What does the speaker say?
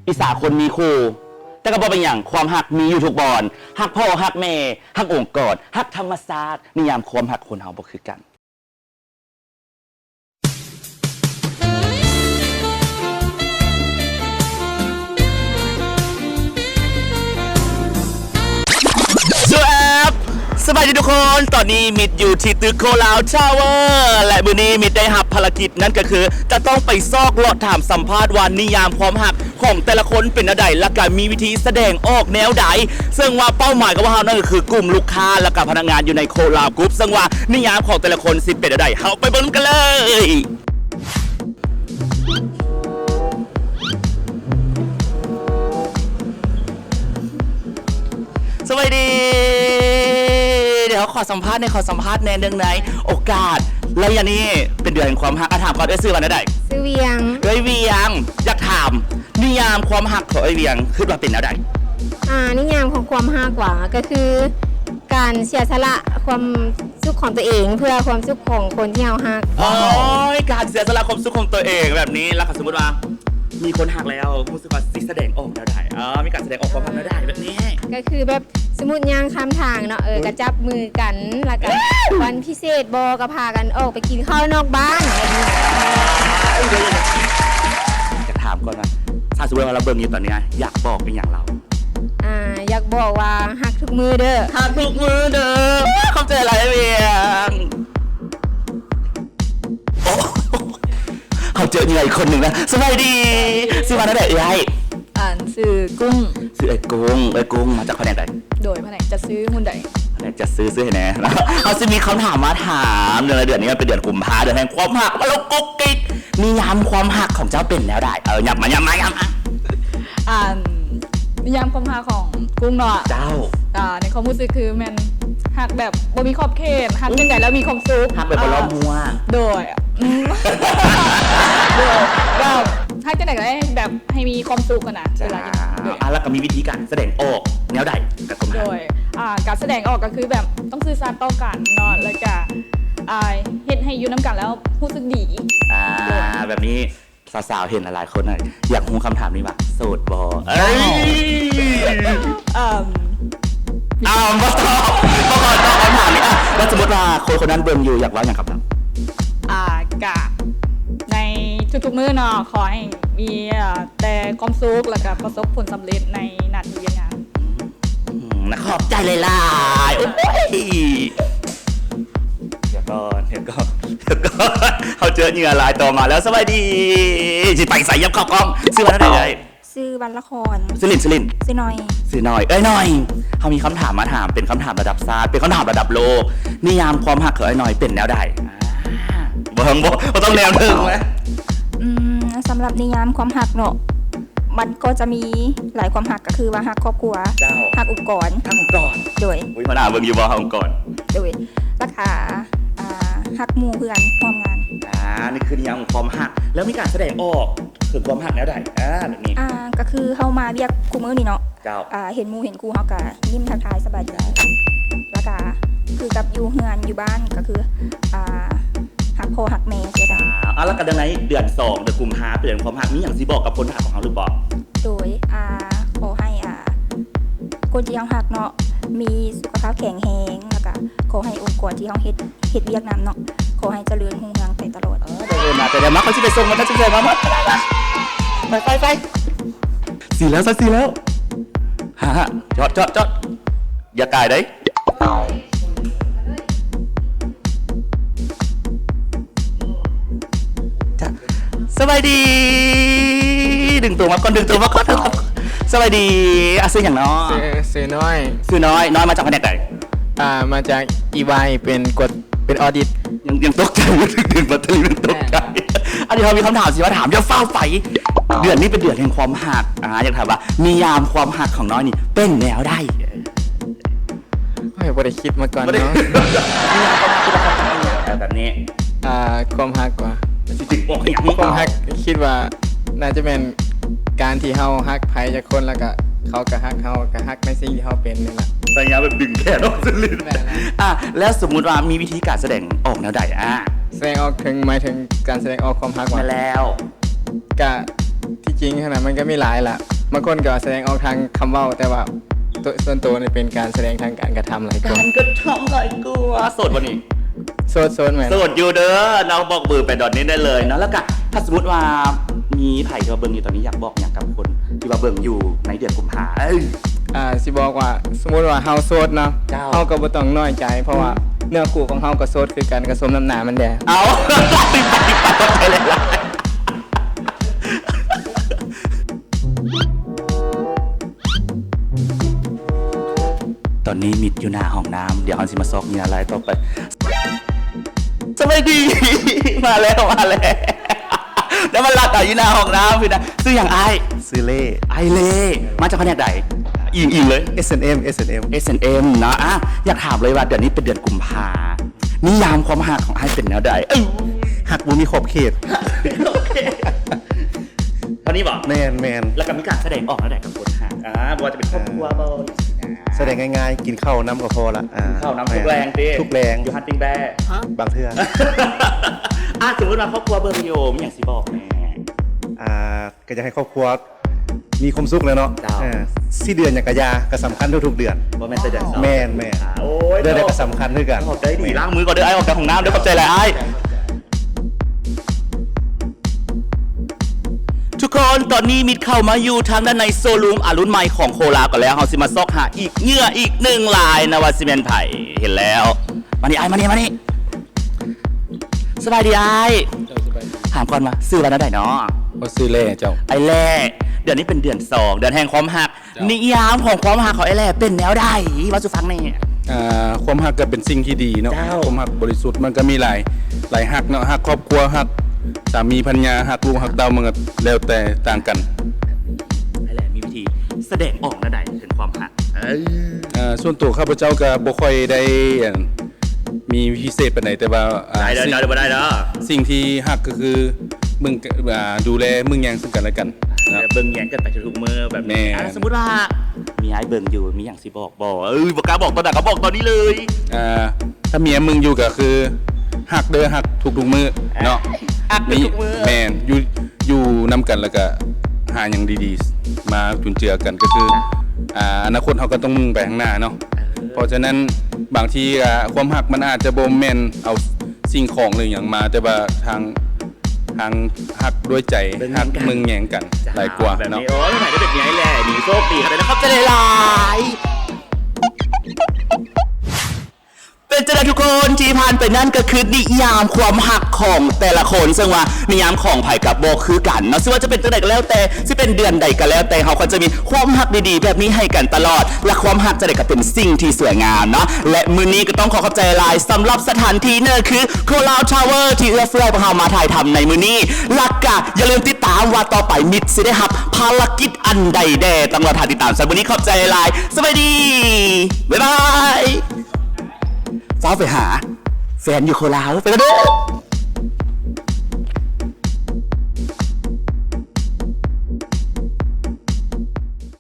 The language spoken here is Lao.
ອິດສາຄົນມີຄູ່ ແຕ່ກໍບໍ່ເປັນຫຍັງ, ຄວາມຮັກມີຢູ່ທຸກບ່ອນ. ຮັກພໍ່, ຮັກແມ່, ຮັກອົງກອນ, ຮັກທຳມະຊາດ, ນິຍາມຄວາມຮັກຄົນເຮົາບໍ່ຄືກັນ. What's up? ສະບາຍດີທຸກຄົນ, ຕອນນີ້ມິດຢູ່ທີ່ຕຶກໂຄລາວທາວເວີ ແລະ ມື້ນີ້ມິດໄດ້ຮັບພາລະກິດ, ນັ້ນກໍຄືຈະຕ້ອງໄປຊອກເລາະຖາມສຳພາດວ່ານິຍາມຄວາມຮັກຂອງແຕ່ລະຄົນເປັນແນວໃດ ແລະ ກະມີວິທີສະແດງອອກແນວໃດ. ເຊິ່ງວ່າເປົ້າໝາຍຂອງພວກເຮົານັ້ນກໍຄືກຸ່ມລູກຄ້າ ແລະ ກະພະນັກງານຢູ່ໃນໂຄລາວກຣຸບ, ເຊິ່ງວ່ານິຍາມຂອງແຕ່ລະຄົນຊິເປັນແນວໃດ, ເຮົາໄປເບິ່ງກັນເລີຍ. ສະບາຍດີ. ດຽວຂໍສຳພາດແດ່, ຂໍສຳພາດແດ່ ເນື່ອງໃນໂອກາດໄລຍະນີ້ເປັນເດືອນແຫ່ງຄວາມຮັກ. ອາ ຖາມກ່ອນ, ເອື້ອຍຊື່ວ່າແນວໃດ? ຊື່ວຽງ. ເອື້ອຍວຽງ, ຢາກຖາມ ນິຍາມຄວາມຮັກຂອງເອື້ອຍວຽງ ຄິດວ່າເປັນແນວໃດ? ອາ ນິຍາມຂອງຄວາມຮັກຫວາ? ກໍຄືການເສຍສະຫຼະຄວາມສຸກຂອງຕົວເອງ ເພື່ອຄວາມສຸກຂອງຄົນທີ່ເຮົາຮັກ. ໂອ້ຍ ການເສຍສະຫຼະຄວາມສຸກຂອງຕົວເອງແບບນີ້. ແລ້ວກໍສົມມຸດວ່າມີຄົນຮັກແລ້ວ ຮູ້ສຶກວ່າຊິສະແດງອອກແນວໃດ? ເອີ ມີການສະແດງອອກຄວາມຮັກແນວໃດແບບນີ້? ກໍຄືແບບ ສົມມຸດຍ່າງຂ້າມທາງເນາະ, ເອີ ກໍຈັບມືກັນ, ແລ້ວກໍວັນພິເສດບໍ ກໍພາກັນອອກໄປກິນເຂົ້ານອກບ້ານ. ຢາກຖາມກ່ອນວ່າ ຖ້າສົມມຸດວ່າລາວເບິ່ງຢູ່ຕອນນີ້ ຢາກບອກອີ່ຫຍັງລາວ? ອາ ຢາກບອກວ່າຮັກທຸກມື້ເດີ. ຮັກທຸກມື້ເດີ. ຂອບໃຈຫຼາຍວຽງ. ໂອ້ ເຮົາເຈີເອື້ອຍອີກຄົນໜຶ່ງນະ. ສະບາຍດີ. ຊື່ວ່າແນວໃດເອື້ອຍ? ອັນ ຊື່ກຸ້ງ. ຊື່ເອື້ອຍກຸ້ງ. ເອື້ອຍກຸ້ງມາຈາກພະແນກໃດ? ໂດຍ ພະແນກຈັດຊື້ຮຸ້ນໃດ. ພະແນກຈັດຊື້ ຊື້ໃຫ້ແດ່. ເຮົາຊິມີຄຳຖາມມາຖາມ. ເດືອນ ເດືອນນີ້ມັນເປັນເດືອນກຸມພາ ເດືອນແຫ່ງຄວາມຮັກ ມາລົງກຸກກິກ. ນິຍາມຄວາມຮັກຂອງເຈົ້າເປັນແນວໃດ? ເອີ ຫຍັບມາ ຫຍັບມາ ຫຍັບມາ. ອັນ ນິຍາມຄວາມຮັກຂອງກຸ້ງເນາະ. ເຈົ້າ. ອາ ໃນຄວາມຮູ້ສຶກຄືແມ່ນຮັກແບບບໍ່ມີຂອບເຂດ, ຮັກຈັ່ງໃດແລ້ວມີຄວາມສຸກ, ຮັກແບບບໍ່ລ້ອມຫົວ. ໂດຍ ອືມ ໂດຍ ແບບຮັກຈັ່ງໃດກໍໄດ້ແບບໃຫ້ມີຄວາມສຸກຫັ້ນນະ. ເຈົ້າ. ເວລາຢູ່ນຳ. ໂດຍ. ອາ ແລ້ວກໍມີວິທີການສະແດງອອກແນວໃດກັບຄວາມຮັກ? ໂດຍ ອາ ການສະແດງອອກກໍຄືແບບຕ້ອງຊື່ສັດຕໍ່ກັນເນາະ, ແລ້ວກໍ ອາ ເຮັດໃຫ້ຢູ່ນຳກັນແລ້ວຮູ້ສຶກດີ. ອາ ໂດຍ. ແບບນີ້ ສາວໆເຫັນຫຼາຍໆຄົນນະ ຢາກຮູ້ຄຳຖາມນີ້ວ່າ ໂສດບໍ່? ເອີຍ ເອີ່ມ ອ້າວ ບໍ່ຕອບ ບໍ່ຂໍຕອບຄຳຖາມນີ້. ອະ ແລ້ວສົມມຸດວ່າຄົນຄົນນັ້ນເບິ່ງຢູ່ ຢາກເວົ້າຫຍັງກັບລາວ? ອາ ກະໃນທຸກໆມື້ເນາະ ຂໍໃຫ້ມີ ເອີ່ ແຕ່ຄວາມສຸກ ແລ້ວກະປະສົບຜົນສຳເລັດໃນໜ້າທີ່ວຽກງານ. ອືມ ນະ ຂອບໃຈຫຼາຍໆ. ໂອ້ຍ ດຽວກ່ອນ ດຽວກ່ອນ ດຽວກ່ອນ ເຮົາເຈີເຫຍື່ອລາຍຕໍ່ມາແລ້ວ. ສະບາຍດີ. ຊິໄປໃສ? ຫຍັບເຂົ້າກ້ອງ. ຊື່ວ່າແນວໃດເອື້ອຍ? ຊື່ວັນລະຄອນ. ຊື່ຫຼິ້ນ ຊື່ຫຼິ້ນ. ຊື່ໜ້ອຍ. ຊື່ໜ້ອຍ. ເອື້ອຍໜ້ອຍ ເຮົາມີຄຳຖາມມາຖາມ ເປັນຄຳຖາມລະດັບຊາດ ເປັນຄຳຖາມລະດັບໂລກ. ນິຍາມຄວາມຮັກຂອງເອື້ອຍໜ້ອຍເປັນແນວໃດ? ອ່າ ບໍ່ ບໍ່ ບໍ່ຕ້ອງແນວເທິງນະ. ອືມ ສຳລັບນິຍາມຄວາມຮັກເນາະ ມັນກໍຈະມີຫຼາຍຄວາມຮັກ ກໍຄືວ່າຮັກຄອບຄົວ. ເຈົ້າ. ຮັກອົງກອນ. ຮັກອົງກອນ. ໂດຍ. ອຸ້ຍ ຫົວໜ້າເບິ່ງຢູ່ບໍ່ ຮັກອົງກອນ? ໂດຍ. ແລ້ວກະ ອ່າ ຮັກໝູ່ເພື່ອນຮ່ວມງານ. ອ່າ ນີ້ຄືນິຍາມຂອງຄວາມຮັກ. ແລ້ວມີການສະແດງອອກເຖິງຄວາມຮັກແນວໃດ? ອ່າ ແບບນີ້. ອ່າ ກໍຄືເຮົາມາວຽກຄູ່ມື້ນີ້ເນາະ. ເຈົ້າ. ອ່າ ເຫັນໝູ່ເຫັນຄູ່ ເຮົາກະຍິ້ມທັກທາຍສະບາຍດີ. ເຈົ້າ. ແລ້ວກະຄືກັບຢູ່ເຮືອນຢູ່ບ້ານ ກໍຄື ອ່າ ຮັກພໍ່ຮັກແມ່ຊີ້ນະ. ອ່າ ແລ້ວກໍໃນເດືອນສອງ ເດືອນກຸມພາ ເປັນເດືອນຄວາມຮັກ ມີຫຍັງຊິບອກກັບຄົນທີ່ຮັກຂອງເຮົາຫຼືບໍ່? ໂດຍ ອ່າ ຂໍໃຫ້ ອ່າ ຄົນທີ່ເຮົາຮັກເນາະ ມີສຸຂະພາບແຂງແຮງ ແລ້ວກະຂໍໃຫ້ອົງກອນທີ່ເຮົາເຮັດ ເຮັດວຽກນຳເນາະ ຂໍໃຫ້ຈະເລີນຮຸ່ງເຮືອງໄປຕະຫຼອດ. ເອີ ດຽວມາ ດຽວມາ ເຂົາຊິໄປສົ່ງ ເຂົາຊິໄປສົ່ງ ໄປ ໄປ ໄປ ຊິແລ້ວ ຊິແລ້ວ ຮະ ຈອດ ຈອດ ຈອດ ຢ່າກາຍເດ້. ສະບາຍດີ. ດຶງຕົວມາກ່ອນ ດຶງຕົວມາກ່ອນ. ສະບາຍດີ. ອາ ຊື່ຫຍັງເນາະ? ຊື່ ຊື່ນ້ອຍ. ຊື່ນ້ອຍ. ນ້ອຍມາຈາກພະແນກໃດ? ອ່າ ມາຈາກອີວາຍ ເປັນກວດ ເປັນອອດິດ. ຍັງ ຍັງຕົກໃຈຢູ່ ດຶງແບັດເຕີຣີ ຍັງຕົກໃຈ. ອ່າ ອັນນີ້ເຮົາມີຄຳຖາມຊິມາຖາມ ຢ່າຟ້າວໄປ. ເດືອນນີ້ເປັນເດືອນແຫ່ງຄວາມຮັກ. ອ່າ ຢາກຖາມວ່ານິຍາມຄວາມຮັກຂອງນ້ອຍນີ້ເປັນແນວໃດ? ໂອ້ຍ ບໍ່ໄດ້ຄິດມາກ່ອນເນາະ. ແບບນີ້ ອ່າ ຄວາມຮັກວ່າ ຊິດຶງອອກອີຫຍັງ? ຄວາມຮັກ ຄິດວ່າໜ້າຈະແມ່ນການທີ່ເຮົາຮັກໃຜຈັກຄົນ ແລ້ວກະເຂົາກະຮັກເຮົາ ກະຮັກໃນສິ່ງທີ່ເຮົາເປັນນີ້ລະ. ພະຍາຍາມແບບດຶງແຂນອອກ. ແມ່ນແລ້ວ. ອ່າ ແລ້ວສົມມຸດວ່າມີວິທີການສະແດງອອກແນວໃດ? ອ່າ ສະແດງອອກເຖິງ ໝາຍເຖິງການສະແດງອອກຄວາມຮັກວ່າ? ແມ່ນແລ້ວ. ກະ ທີ່ຈິງຫັ້ນນະ ມັນກະມີຫຼາຍລະ. ບາງຄົນກໍສະແດງອອກທາງຄຳເວົ້າ ແຕ່ວ່າໂຕ ສ່ວນໂຕນີ້ເປັນການສະແດງທາງການກະທຳຫຼາຍກວ່າ. ການກະທຳຫຼາຍກວ່າ. ໂສດບໍ່ນີ້? ໂສດ ໂສດແມ່ນ. ໂສດຢູ່ເດີເນາະ ບອກເບີໄປຕອນນີ້ໄດ້ເລີຍເນາະ. ແລ້ວກະຖ້າສົມມຸດວ່າມີໃຜທີ່ວ່າເບິ່ງຢູ່ຕອນນີ້ ຢາກບອກຫຍັງກັບຄົນທີ່ວ່າເບິ່ງຢູ່ໃນເດືອນກຸມພາ? ເອີ ອ່າ ຊິບອກວ່າ ສົມມຸດວ່າເຮົາໂສດເນາະ ເຈົ້າ ເຮົາກໍບໍ່ຕ້ອງນ້ອຍໃຈ ເພາະວ່າເນື້ອຄູ່ຂອງເຮົາກໍໂສດຄືກັນ ກໍສົມນຳໜ້າມັນແດ່. ເອົາ ຕອນນີ້ມິດຢູ່ໜ້າຫ້ອງນ້ຳ ດຽວເຮົາຊິມາຊອກເຫຍື່ອລາຍຕໍ່ໄປ. ສະບາຍດີ ມາແລ້ວ ມາແລ້ວ ໄດ້ມາລັດເອົາຢູ່ໜ້າຫ້ອງນ້ຳພີ້ນະ. ຊື່ຫຍັງອ້າຍ? ຊື່ເລ່. ອ້າຍເລ່ ມາຈາກພະແນກໃດ? ອີງໆເລີຍ ເອສແອນເອັມ ເອສແອນເອັມ ເອສແອນເອັມເນາະ. ອ່າ ຢາກຖາມເລີຍວ່າເດືອນນີ້ເປັນເດືອນກຸມພາ ນິຍາມຄວາມຮັກຂອງອ້າຍເປັນແນວໃດ? ເອີ ຮັກບໍ່ມີຂອບເຂດ. ເທົ່ານີ້ບໍ່? ແມ່ນໆ. ແລ້ວກໍມີການສະແດງອອກແນວໃດກັບຄົນຮັກ? ອ່າ ບໍ່ວ່າຈະເປັນຄອບຄົວບໍ່? ສະແດງງ່າຍໆ ກິນເຂົ້ານຳກໍພໍລະ. ອ່າ ກິນເຂົ້ານຳ ແມ່ນ ທຸກແລງຕິ? ທຸກແລງ. ຢູ່ຫັ້ນປີ້ງແບ້? ຮະ? ບາງເທື່ອ. ອ່າ ສົມມຸດວ່າຄອບຄົວເບິ່ງຢູ່ ມີຫຍັງຊິບອກແດ່? ອ່າ ກໍຢາກໃຫ້ຄອບຄົວມີຄວາມສຸກແຫຼະເນາະ. ເຈົ້າ. ເອີ ຊິເດືອນຫຍັງກະຢ່າ ກໍສຳຄັນທຸກໆເດືອນ. ບໍ່ແມ່ນແຕ່ເດືອນສອງ. ແມ່ນໆ. ອ່າ ໂອ້ຍ ເດືອນໃດກໍສຳຄັນຄືກັນ. ຂອບໃຈດີ. ແມ່ນ. ລ້າງມືກ່ອນເດີ ອ້າຍອອກຈາກຫ້ອງນ້ຳເດີ. ຂອບໃຈຫຼາຍ. ທຸກຄົນ ຕອນນີ້ມິດເຂົ້າມາຢູ່ທາງດ້ານໃນໂຊຣູມອາລຸນໃໝ່ຂອງໂຄລາວກັນແລ້ວ. ເຮົາຊິມາຊອກຫາອີກເຫຍື່ອອີກໜຶ່ງລາຍນະ ວ່າຊິແມ່ນໃຜ. ເຫັນແລ້ວ. ມານີ້ອ້າຍ ມານີ້ ມານີ້. ສະບາຍດີອ້າຍ. ເຈົ້າ ສະບາຍດີ. ຖາມກ່ອນວ່າຊື່ວ່າແນວໃດເນາະ? ຂ້ອຍຊື່ແລ່ເຈົ້າ. ອ້າຍແລ່ ເດືອນນີ້ເປັນເດືອນສອງ ເດືອນແຫ່ງຄວາມຮັກ. ເຈົ້າ. ນິຍາມຂອງຄວາມຮັກຂອງອ້າຍແລ່ເປັນແນວໃດ? ເວົ້າສູ່ຟັງແດ່. ອ່າ ຄວາມຮັກກໍເປັນສິ່ງທີ່ດີເນາະ. ເຈົ້າ. ຄວາມຮັກບໍລິສຸດ ມັນກໍມີຫຼາຍ ຫຼາຍຮັກເນາະ ຮັກຄອບຄົວ ຮັກສາມີພັນຍາ ຮັກລູກຮັກເຕົ້າ ມັນກໍແລ້ວແຕ່ຕ່າງກັນ. ອ້າຍແລ່ມີວິທີສະແດງອອກແນວໃດເຖິງຄວາມຮັກ? ເອີ ອ່າ ສ່ວນຕົວຂ້າພະເຈົ້າກໍບໍ່ຄ່ອຍໄດ້ ອັນ ມີວິທີເສດປານໃດ ແຕ່ວ່າ ອ່າ ໄດ້ເດີ ສິ່ງ ໄດ້ເດີ ບໍ່ໄດ້ເດີ. ສິ່ງທີ່ຮັກກໍຄືເບິ່ງ ອ່າ ດູແລເບິ່ງແຍງເຊິ່ງກັນແລະກັນເນາະ. ເບິ່ງແຍງກັນໄປທຸກໆມື້ແບບນີ້. ແມ່ນ. ອ່າ ສົມມຸດວ່າມີອ້າຍເບິ່ງຢູ່ ມີຫຍັງຊິບອກບໍ່? ເອີ ບໍ່ກ້າບອກຕອນໃດ ກໍບອກຕອນນີ້ເລີຍ. ອ່າ ຖ້າເມຍເບິ່ງຢູ່ກໍຄື ຮັກເດີ ຮັກທຸກໆມື້ເນາະ. ຮັກທຸກໆມື້. ແມ່ນ. ຢູ່ ຢູ່ນຳກັນ ແລ້ວກໍຫາຫຍັງດີໆມາຈຸນເຈືອກັນ ກໍຄື ອ່າ ອະນາຄົດເຮົາກໍຕ້ອງມຸ່ງໄປຂ້າງໜ້າເນາະ. ເອີ ເພາະສະນັ້ນ ບາງທີ ອ່າ ຄວາມຮັກມັນອາດຈະບໍ່ແມ່ນເອົາສິ່ງຂອງ ຫຼື ຫຍັງມາ ແຕ່ວ່າທາງ ທາງຮັກດ້ວຍໃຈ ຮັກເບິ່ງແຍງກັນຫຼາຍກວ່າເນາະ. ໂອ້ຍ ໄດ້ແບບນີ້ແຫຼະ ດີ ໂຊກດີ. ຂອບໃຈຫຼາຍໆ. ເປັນຈັ່ງໃດທຸກຄົນ ທີ່ຜ່ານໄປນັ້ນກໍຄືນິຍາມຄວາມຮັກຂອງແຕ່ລະຄົນ ເຊິ່ງວ່ານິຍາມຂອງໃຜກໍບໍ່ຄືກັນເນາະ. ຊິວ່າຈະເປັນຈັ່ງໃດກໍແລ້ວແຕ່ ຊິເປັນເດືອນໃດກໍແລ້ວແຕ່ ເຮົາກໍຈະມີຄວາມຮັກດີໆແບບນີ້ໃຫ້ກັນຕະຫຼອດ ແລະ ຄວາມຮັກຈັ່ງໃດກໍເປັນສິ່ງທີ່ສວຍງາມເນາະ. ແລະ ມື້ນີ້ກໍຕ້ອງຂໍຂອບໃຈຫຼາຍໆ ສຳລັບສະຖານທີ່ ນັ້ນກໍຄື Coral Tower ທີ່ເອື້ອເຟື້ອໃຫ້ພວກເຮົາມາຖ່າຍທຳໃນມື້ນີ້ ແລະ ກໍຢ່າລືມຕິດຕາມວ່າຕໍ່ໄປມິດຊິໄດ້ຮັບພາລະກິດອັນໃດແດ່ ຕ້ອງລໍຖ້າຕິດຕາມ. ສຳລັບມື້ນີ້ຂອບໃຈຫຼາຍໆ ສະບາຍດີ ບາຍບາຍ. ຟ້າວໄປຫາແຟນຢູ່ໂຄລາວ ໄປກັນເດີ.